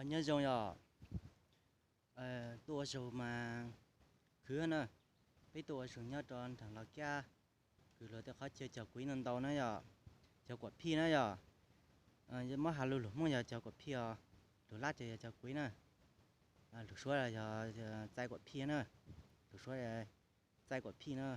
Nyob zoo yom, tuaj ua zaug mas khwv na, peb tuaj ua zaug nyob rau nram Los Kiab, khwv luag tej qhov chaw cog kuiv ntau ntau na yom, cog kuam phij na yom. Muab has lug lug Hmoob yog cog kuam phij os, lug Lab ces yog cog kuiv na, lug Suav yog txais kuam phij na, lug Suav txais kuam phij na.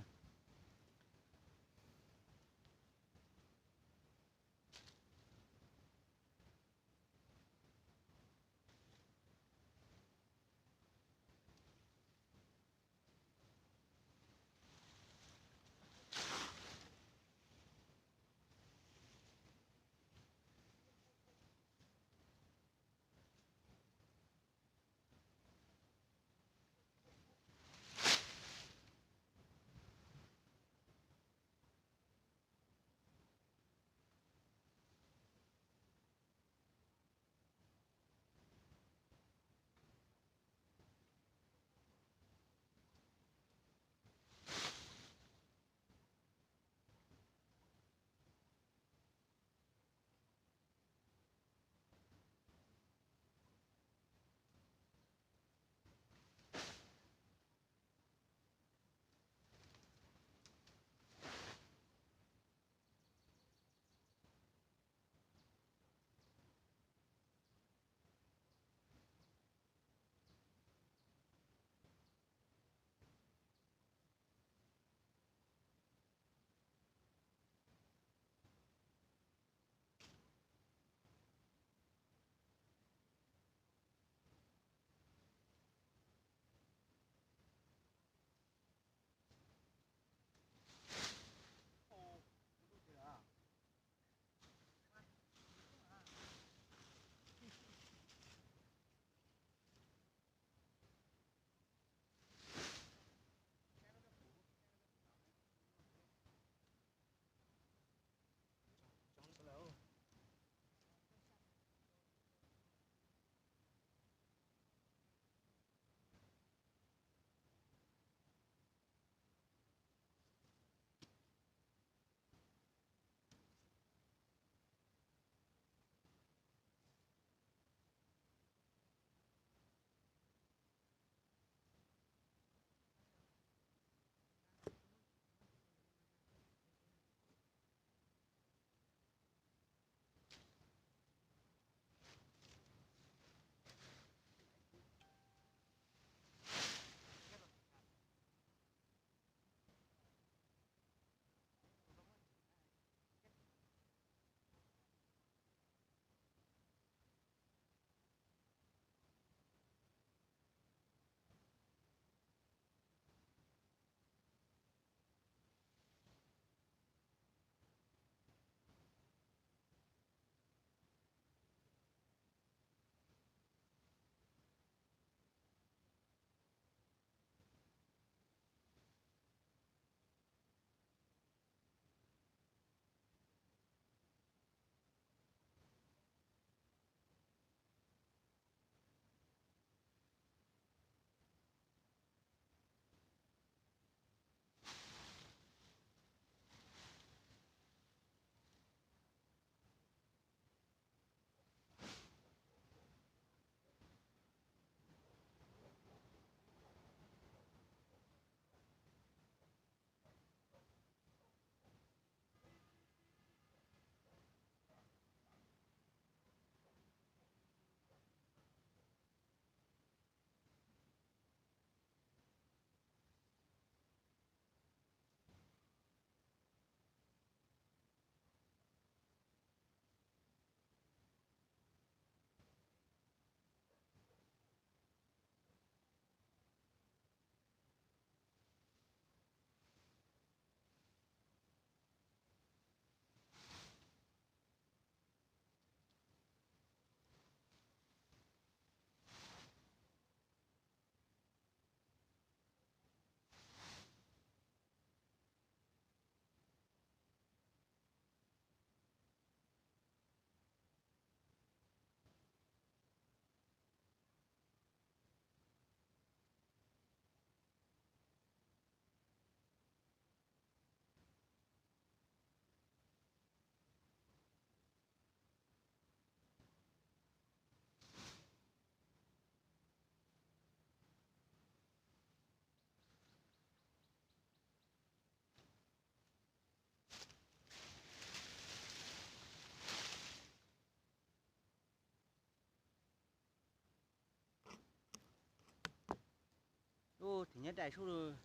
Thim nyab dai sub lug.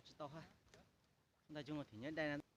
Tsis tau ha. Ntag cov thim nyab dai na.